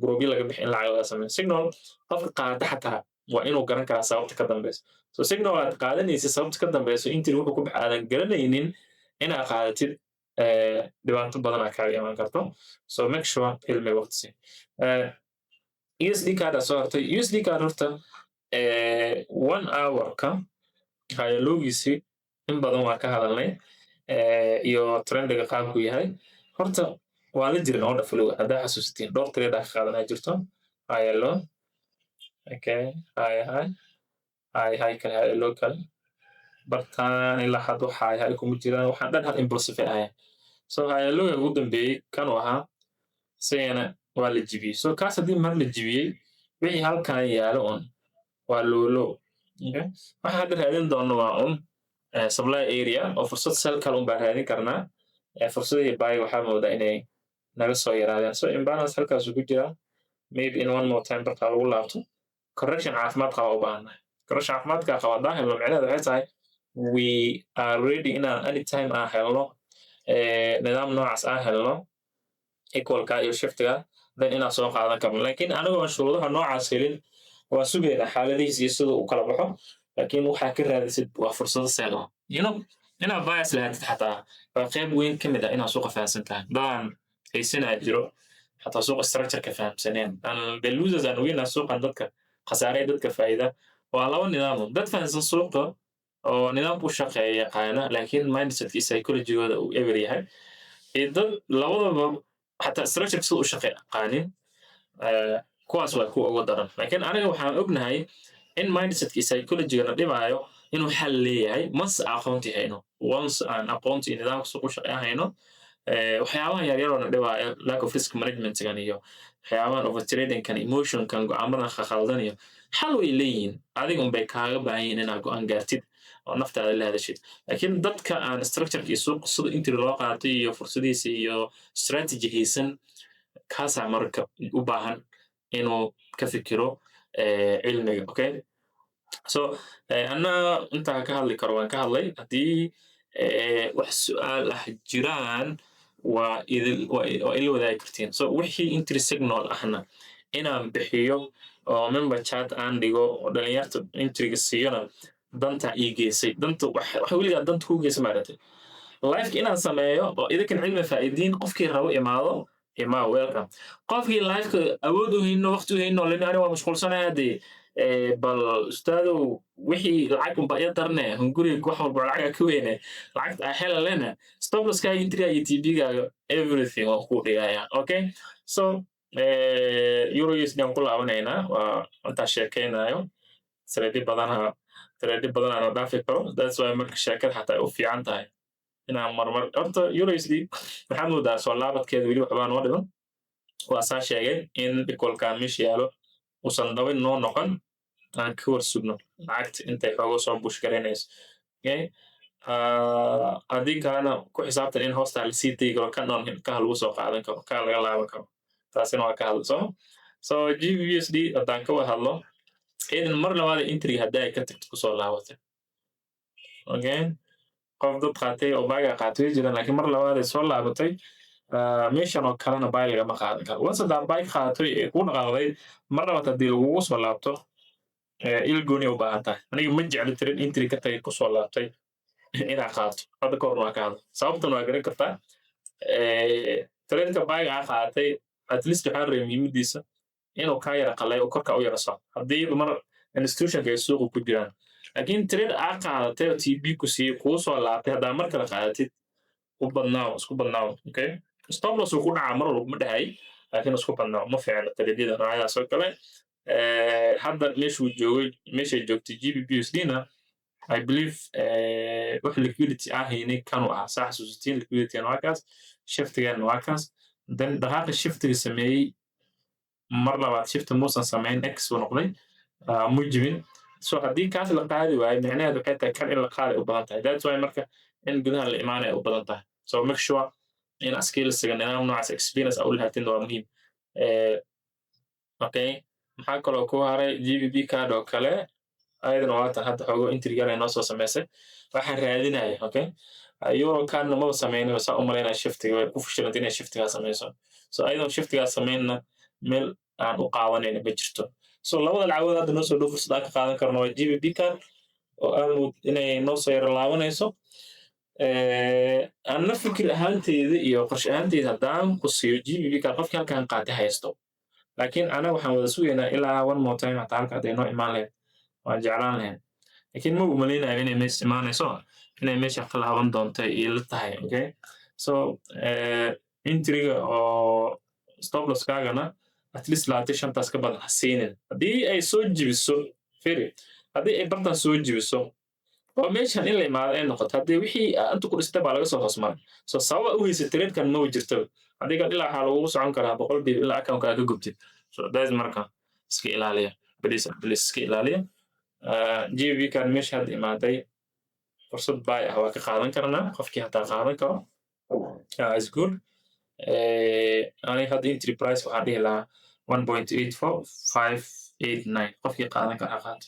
group-yo laga bixi in lacag laga sameeyo. Signal qofka qaata xataa waa inuu garan karaa sababta ka dambeyso. So signal aad qaadanaysid sababta ka dambeyso, entry wuxuu ku bax aadan garanaynin, inaad qaadatid, dhibaato badan aa kaaga iman karto. So make sure cilmi waqti si. USD CAD aa soo hartay. USD CAD horta one hour-ka higher low-giisi in badan waa ka hadalnay iyo trend-iga qaabku yahay. Horta waa la jirin order flow. Haddaa xasuusatiin, dhowr trade aa ka qaadanaa jirto: higher low, okay, high high, high high kale, higher low kale. Bartaan ilaa had wax high high kuma jiraan, waxaan dhan hal impulsive ay ahayn. So higher low ugu dambeeyey kanuu ahaa, isagana waa la jibiyey. So kaas haddii mar la jibiyey, wixii halkan yaalo un waa low low. Okay, waxaan hadda raadin doono waa un supply area oo fursad sell kale un baan raadin karnaa. Fursadihii buy waxaa moodaa inay naga soo yaraadeen. So imbalance halkaasuu ku jiraa. Maybe in one more time bartaa lagu laabto, correction caafimaad qaba u baahannahay. Correction caafimaadka qaba haddaan helno, micnaheedu waxay tahay we are ready inaan anytime aan helno nidaam noocaas aan helno, equal-ka iyo shift-iga, then inaan soo qaadan karno. Laakiin anigoo shuruudaha noocaas helin, waa sugaynaa xaaladihiis iyo siduu u kala baxo. Laakiin waxaa ka raadisid waa fursado sell. Inaad bias lahaatid xataa waa qayb weyn ka mid ah inaad suuqa fahamsan tahay. Dadaan haysanaa jiro xataa suuqa structure-ka fahamsaneen. The losers aan ogeynaa, suuqan dadka khasaaray, dadka faa'iida waa laba nidaam: dad fahamsan suuqa oo nidaamku u shaqeeya yaqaana, laakiin mindset iyo psychology-gooda uu eber yahay, iyo dad labadaba xataa structure sida u shaqeeya aqaanin. Kuwaas waa kuwa ugu daran. Laakiin aniga waxaan ognahay in mindset-ka iyo psychology-ga na dhibaayo inuu xal leeyahay once aqoonti hayno, once aan aqoonti iyo nidaamka suuq u shaqeeya hayno. Waxyaabahan yaryar oo na dhibaayo, lack of risk management-gan iyo waxyaabahan overtrading-kan, emotion-kan, go'aamadan khakhaldan iyo xal way leeyihiin. Adiga unbay kaaga baahan yihiin inaad go'aan gaartid oo naftaada la hadashid. Laakiin dadka aan structure-ka iyo suuqa sida entry loo qaatay iyo fursadihiisa iyo strategy haysan, kaasaa marka u baahan inuu ka fikiro cilmiga. Okay, so anna intaa ka hadli karo waan ka hadlay. Haddii wax su'aal ah jiraan, waa idil waa ila wadaagi kartiin. So wixii entry signal ahna inaan bixiyo oo member chat aan dhigo oo dhalinyarta entry-ga siiyona, danta ii geysay. Danta wax weligaa danta kuu geysay maaragtay live-ka inaan sameeyo oo idinkan cilmi faa'iidiin qofkii rabo imaado. Ima welcome. Qofkii liveka awood u hayno, waqti u hayno leni, ani waa mashquulsanayaa dee, bal ustaadow, wixii lacag unba iya darne, hunguriga wax walba lacaga ka weyne, lacagta aa hela lena, stop losskaaga, entrygaaga iyo TP-gaaga, everything waan kuu dhigayaa. Okay, so euro USD aan ku laabanaynaa. Waa intaa sheekaynayo, trade badana, trade badan aan dhaafi karo. That's why marka sheekada xataa ay u fiican tahay inaan marmar. Horta euro USD waxaad moodaa soo laabadkeeda weli waxbaa noo dhiman. Waa saa sheegay in equalka meesha yaalo uusan dabin noo noqon, aan ka war sugno lacagta intay xoogo soo push garaynayso. Okay, haddii kalena ku xisaabtan in hoostaa lasii tegi karo, kan on kaha lagu soo qaadan karo, kaa laga laaban karo. Taasina waa ka hadla. So GBPUSD haddaan ka wada hadlo, idan mar labaad entryga haddii ay ka tagto kusoo laabatay. Okay, qof dad qaatay oo buyga qaatay way jiraan, laakiin mar labaad ay soo laabatay, meeshan oo kalena buy lagama qaadan karo. Once haddaa buy qaadatay ee kuu dhaqaaqday, mar labaad haddii lagugu soo laabto, il gooni u baahan tahay. Aniga ma jecli trade entry ka tagay kusoo laabtay inaad qaato. Hadda ka horna waa ka hadla, sababtan waa garan kartaa. Tradeka buyga aa qaadatay, at least waxaa rabay muhiimadiisa inuu kaa yara qalay oo korka u yara socdo haddii mar institutionka ay suuqa ku jiraan. Laakiin trade aa qaadatay oo TP ku siiyey, kuu soo laabtay, haddaa mar kale qaadatid, u badnaaw, isku badnaaw. Okay, stop loss uu ku dhacaa mar walba ma dhahay, laakiin isku badnaaw, ma fiicno tradeyada noocyadaas oo kale. Hadda meeshuu joogay, meeshay joogtay GBPUSD na, I believe wax liquidity ah haynay kanu ahaa. Saa xasuusatiin, liquidity waa kaas, shiftigan waa kaas. Then dhaqaaqa shiftiga sameeyey, mar labaad shifta muusan samayn, x uu noqday, mu jibin. So haddii kaas la qaadi waayo, micnaheedu waxay tahay kan in la qaaday u badan tahay. That's why marka in gudaha la imaanaya u badan tahay. So make sure in skillsiga nidaam noocaas experience aa u lahaatid waa muhiim. Okay, maxaa kaloo ku haray? GBP CAD oo kale ayadana waatan hadda xoogo entrygan ay noo soo samaysay waxaan raadinaya. Okay, euro CADna maba sameynin, saa u malaynaya shiftiga way ku fashilantay inay shiftigaa sameyso. So ayadoon shiftigaa sameynna, meel aan u qaadanayna ma jirto. So labada lacagood hadda noo soo dhow fursad aan ka qaadan karno waa GBP CAD oo aan mood inay noo soo yaro laabanayso. Anna fikir ahaanteyda iyo qorshe ahaanteyda haddaan ku siiyo, GBP CAD qofkii halkan qaatay haysto, laakiin anaga waxaan wada sugaynaa ilaa one more time. Hataa halka hadday noo imaan lahayd waan jeclaan lahayn, laakiin ma umalaynayo inay meesha imaanayso, inay meesha ka laaban doonto ila tahay. Okay, so entryga oo stop losskaagana at least 25-taas ka badan ha siinin. Haddii ay soo jibiso, firi, haddii ay bartan soo jibiso oo meeshan in la imaado ay noqoto, haddii wixii inta ku dhistay baa laga soo hoos maray. So sababa u haysa tradekan maba jirtaba. Haddii kan ilaa waxaa lagugu socon karaa 100 pip ilaa accountka aad ka gubtid. So that's marka iska ilaaliya, please, please, iska ilaaliya. GBP kan meesha hadda imaaday, fursad buy ah waa ka qaadan karnaa qofkii hataa qaadan karo is good. Aniga hadda entry price waxaan dhihi lahaa 1.84589. Qofkii qaadan kara ha qaato,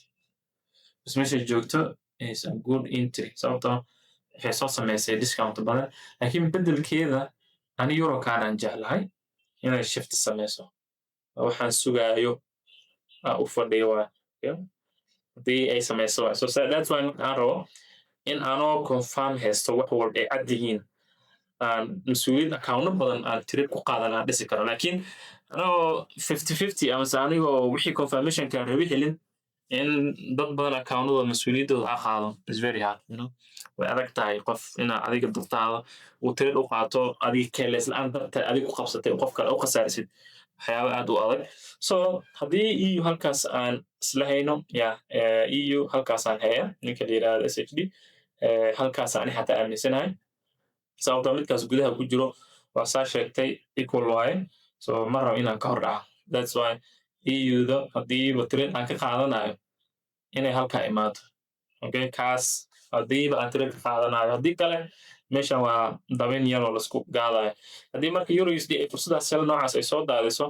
bas meesha joogto is a good entry, sababtoo waxay soo samaysay discount badan. Laakiin bedelkeeda ani euro CAD aan jeclahay inay shift sameyso. Waxaan sugaayo u fadhiyo waa haddii ay sameyso waay. So that's why marka aan rabo in anoo confirm haysto, wax walba ay cad yihiin, aan mas-uuliyad accounno badan aan trade ku qaadan aan dhisi karo. Laakiin anagoo 50-50 amase anigoo wixii confirmationka rabi helin, in dad badan accountadooda mas-uuliyaddooda aa qaado is very hard. Way adag tahay qof inaa adiga dartaada uu trade u qaato, adiga careless la'aan darteed adiga ku qabsatay, qof kale u khasaarisid, waxyaaba aad u adag. So haddii EU halkaas aan isla hayno, ya EU halkaasaan haya, ninka la yidhahdo SHD halkaas ani xataa aaminsanahay, sababtoo midkaas gudaha ku jiro waa saa sheegtay, equal waaye. So ma rabo inaan ka hor dhaco. That's why EU-da haddiiba trade aan ka qaadanayo inay halkaa imaato. Okay, kaas haddiiba aan trade ka qaadanayo. Haddii kale meeshan waa dabin yaroo laisku gaadayo. Haddii marka euro USD ay fursadaas sell noocaas ay soo daadiso,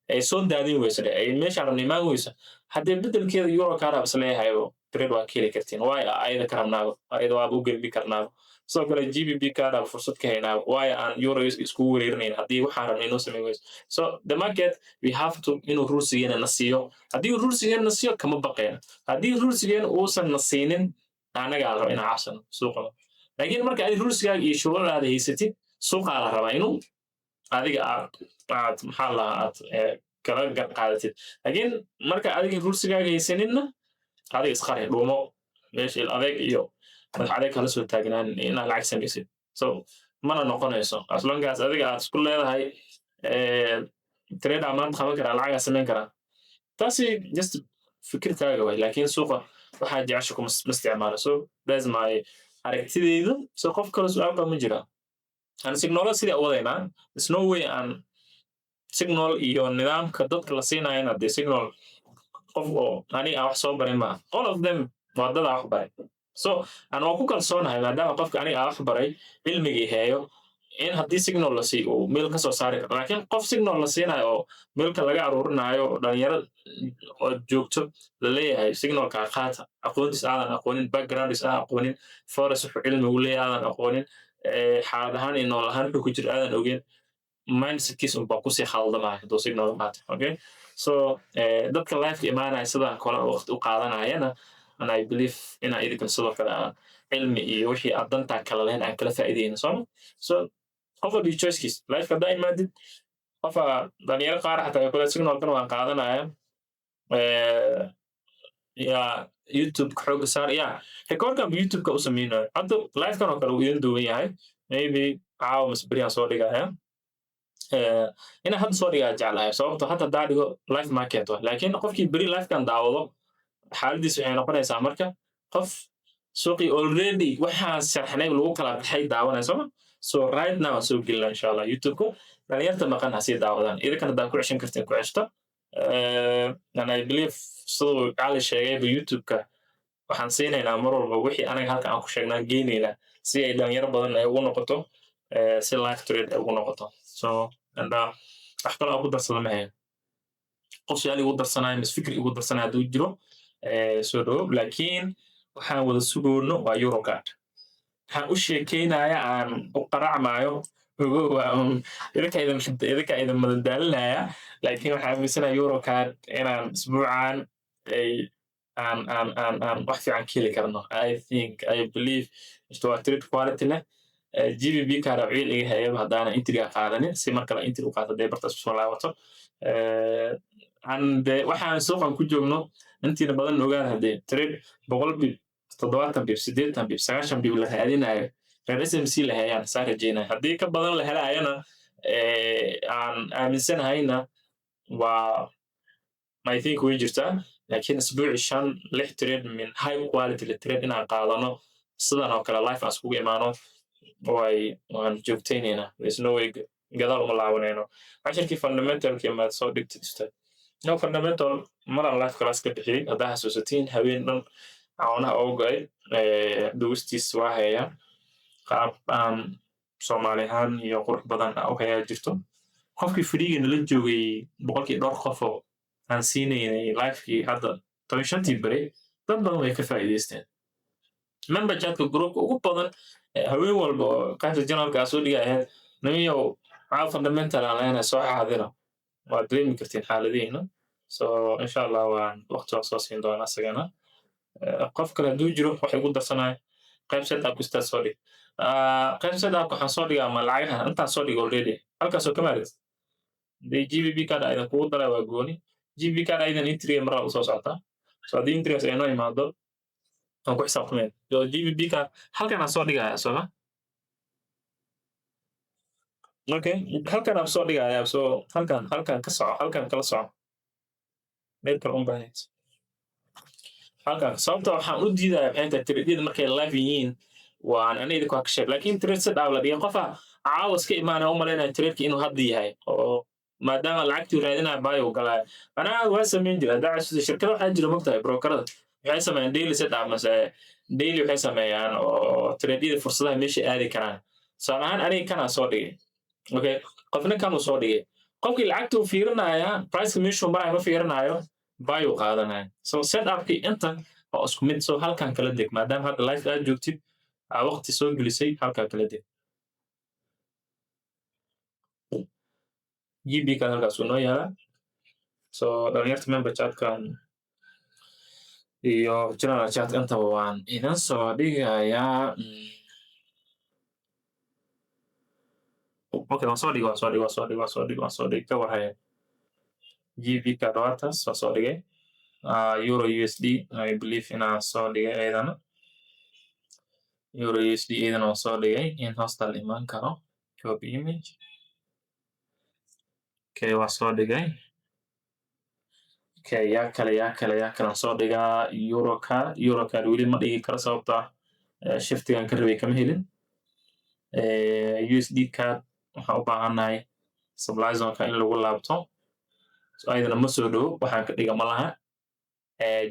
ay soo daadin weyso dhe, ay meeshaan rabna imaan weyso, haddii bedelkeeda euro CAD is leeyahaybo trade waa ka heli kartiin, waayo ayada ka rabnaaba, ayada waaba u gelbi karnaaba. Sidoo kale GBP CAD fursad ka haynaaba, waayo aan euro iskugu wareerinayn haddii waxaan rabna inoo sameyn weyso. So the market, we have to inuu rulesigeena na siiyo. Haddii rulesigeena na siiyo, kama baqayna. Haddii rulesigeena uusan na siinin, annagaa la raba inaan cabsano suuqa. Laakiin marka adi rulesigaaga iyo shuruucdaada haysatid, suuqaa la rabaa inuu Adiga aad maxaa lahaa, aad kala gar qaadatid. Laakiin marka adiga rulesigaaga haysaninna, adiga isqari, dhuumo meesha, il adeeg iyo madax adeeg kala soo taagnaan inaad lacag samaysid. So mana noqonayso. As long as adiga aad isku leedahay trader maanta qaban karaa, lacagaa samayn karaa, taasi just fikirkaaga waay, laakiin suuqa waxaa jecesha kuma ma isticmaalo. So that's my aragtideyda. So qof kale su-aal qaba ma jira? Aan signalo sidii u wadaynaa. There's no way aan signal iyo nidaamka dadka la siinayana. Dee signal qof oo aniga aan wax soo barin maaha. All of them waa dad aan wax baray. So aan waa ku kalsoonahay, maadaama qofka aniga aan wax baray, cilmigii heeyo, in haddii signal la siiyo uu meel ka soo saari karo. Laakiin qof signal la siinayo oo meelka laga aruurinayo oo dhalinyaro oo joogto la leeyahay signalka qaata, aqoontiis aadan aqoonin, backgroundis aadan aqoonin, forex wuxuu cilmigu leeyahay aadan aqoonin, xaalad ahaan iyo nool ahaan wuxuu ku jiro aadan ogeyn, mindsetkiis unbaa kusii khaldamaya hadduu signal qaato. Okay, so dadka liveka imaanaya sidaan kale waqti u qaadanayana, and I believe inaa idinkan sidoo kale aan cilmi iyo wixii aad dantaa kala lahayn aan kala faa'iideyno, sooma? So qof walba iyo choicekiis. Liveka haddaa imaadid, qofa dhalinyaro qaar xataa kule signalkan waan qaadanaya, ya YouTube xooga saar, ya recordkan YouTube-ka u sameynayo. Hadda livekan oo kale uu idin duwan yahay. Maybe caawa mise beriyaan soo dhigaya. Inaan hadda soo dhigaa jeclahay, sababto hadda haddaa dhigo live market wa. Laakiin qofkii beri livekan daawado, xaaladiis waxay noqonaysaa marka qof suuqii already waxaan sharxnay lagu kala baxay daawanaya, sooma? So right now aan soo gelina, insha Allah. YouTube-ku dhalinyarta maqan ha sii daawadaan. Idinkan haddaa ku ceshan kartiin, ku ceshto. And I believe, siduu Cali sheegayba, YouTube-ka waxaan siinaynaa mar walba wixii anaga halka aan ku sheegnaan geynaynaa, si ay dhalinyaro badan ay ugu noqoto, si live trade ay ugu noqoto. So and wax kaloo aan ku darsado ma hayo. Qof su-aal igu darsanayo mise fikir igu darsanayo hadduu jiro, soo dhawo. Laakiin waxaan wada sugoono waa EURCAD. Waxaan u sheekeynaya, aan u qaracmayo, ogo, waa idinka idin madadaalinaya. Laakiin waxaan aaminsanahay EURCAD inaan isbuucan ay aan wax fiican ka heli karno. I think, I believe, waa trade quality leh. GBP kaara ciil iga hayaba haddaana entryga qaadanin, si mar kale entry u qaato dee bartaas kusoo laabato. And waxaan suuqan ku joogno intiina badan ogaada, haddee trade 100 pip, 70 pip, 80 pip, 90 pip la raadinayo, reer SMC la hayaan saa rajeynaya. Haddii ka badan la helaayana, aan aaminsanahayna, waa I think way jirtaa. Laakiin isbuuci shan lix trade min high quality la trade inaan qaadano, sidan oo kale live aan iskugu imaano, way waan joogtaynaynaa. There's no way gadaal uma laabanayno. Cashirkii fundamentalkii maad soo dhigtid, ustaad? No, fundamental maraan live class ka bixiyey, haddaa xasuusatiin, habeen dhan cawnaha ooga go'ay. Dugistiis waa hayaa, qaab aan Soomaali ahaan iyo qurux badan u hayaa jirto. Qofkii freega nala joogay, boqolkii dhowr qof oo aan siinaynay livekii hadda 15-tii beri, dad badan way ka faa'iidaysteen. Member chatka groupka ugu badan, haween walba oo qaybta generalka aa soo dhigay ahayd, namiyow, maxaa fundamental aan leenahay, soo xaadira. Waad dareemi kartiin xaaladihiina. So insha Allah waan waqti waa soo siin doonaa isagana. Qof kale hadduu jiro wax igu darsanaya, qayb setup ustaad soo dhig. Qayb setup waxaan soo dhigaa ma lacagaha intaan soo dhigo already halkaasoo ka maarid. Dee GBP card aydan kugu daraa waa gooni. GBP card aydan entryga mar usoo socotaa. So haddii entrygaas ay noo imaado, waan ku xisaabtameen. So GBP card halkan aan soo dhigaya, sooma? Okay, halkan aan soo dhigaya. So halkan ka soco, halkan kala soco, meel kale un baahnaysa halkan. Sababta waxaan u diidaya maxay tahay? Tradeyada markay live yihiin waan ani idinku ka sheeg, laakiin trade setup la dhigay, qofa caawa iska imaanaya, u malaynaya tradeka inuu hadda yahay, oo maadaama lacagtuu raadinaya baayo galaya. Anaa waa samayn jira haddaa casuusa. Shirkada waxaa jira, mogtahay, brokerada waxay sameeyaan daily setup mase daily waxay sameeyaan oo tradeyada fursadaha meesha aadi karaan. Tusaale ahaan, aniga kanaa soo dhigay, okay, qofna kanuu soo dhigay. Qofkii lacagta uu fiirinaya, priceka meeshuu maraya ma fiirinayo, bayuu qaadanaya. So setupkii inta waa isku mid. So halkan kala deg, maadaama hadda live aad joogtid, aa waqti soo gelisay, halkaa kala deg. GB kan halkaas uu noo yaalaa. So dhalinyarta member chatkan iyo general chat intaba waan idin soo dhigayaa. Okay, waan soo dhigay, waan soo dhigay, waan soo dhigay, waan soo dhigay, waan soo dhigay. Ka warhaya GBP CAD, waataas waa soo dhigay. Euro USD, I believe inaan soo dhigay ayadana. Euro USD iyadana waan soo dhigay in hoosta la imaan karo. Copy image. Okay, waa soo dhigay. Okay, yaa kale, yaa kale, yaa kale aan soo dhigaa? EuroCAD. EuroCAD weli ma dhigi karo, sababtoo ah shiftigan ka rabay kama helin. USD CAD waxaan u baahannahay supply zoneka in lagu laabto, so ayadana ma soo dhowo, waxaan ka dhiga ma laha.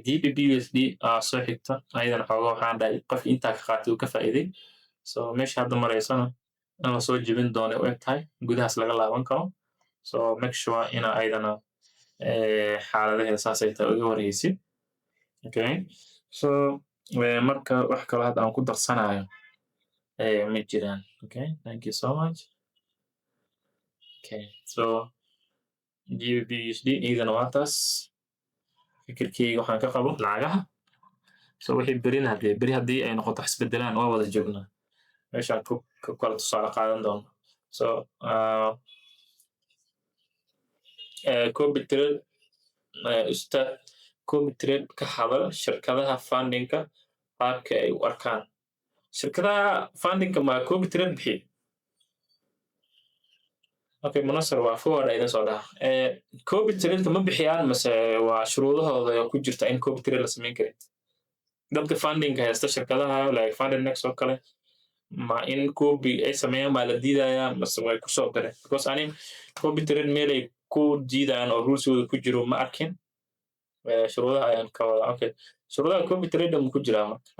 GBP USD aa soo xigta. Ayadana xooga waxaan dhahay qofki intaa ka qaatay uu ka faa'iiday. So meesha hadda maraysana in lasoo jebin doono u eg tahay, gudahaas laga laaban karo. So make sure ina ayadana xaaladaheeda saasay tahay uga warhaysid. Okay, so marka wax kaloo hadda aan ku darsanayo ma jiraan. Okay, thank you so much. Okay, so GBP USD iyadana waa taas fikirkeyga waxaan ka qabo lacagaha. So wixii berina, hadee beri haddii ay noqoto wax isbedelaan, waa wada joognaa meeshaan ku kala tusaale qaadan doono. So copy trade, ustaad, copy trade ka hadal. Shirkadaha fundingka qaabka ay u arkaan shirkadaha fundingka ma copy trade bixiy? Okay, Munasar, waa forward idin soo dhaha. Copy trade ma bixiyaan mase waa shuruudahooda ku jirta in copy trade la samayn karin? Dadka fundingka haysta, shirkadaha like FundedNext oo kale, ma in copy ay sameeyaan baa la diidayaa mase way kusoo dareen? Because ani copy trade meelay ku diidayaan oo ruleskooda ku jiro ma arkin. Shuruudaha ayaan ka wadaa. Okay, shuruudaha copy trade ma ku jiraa marka?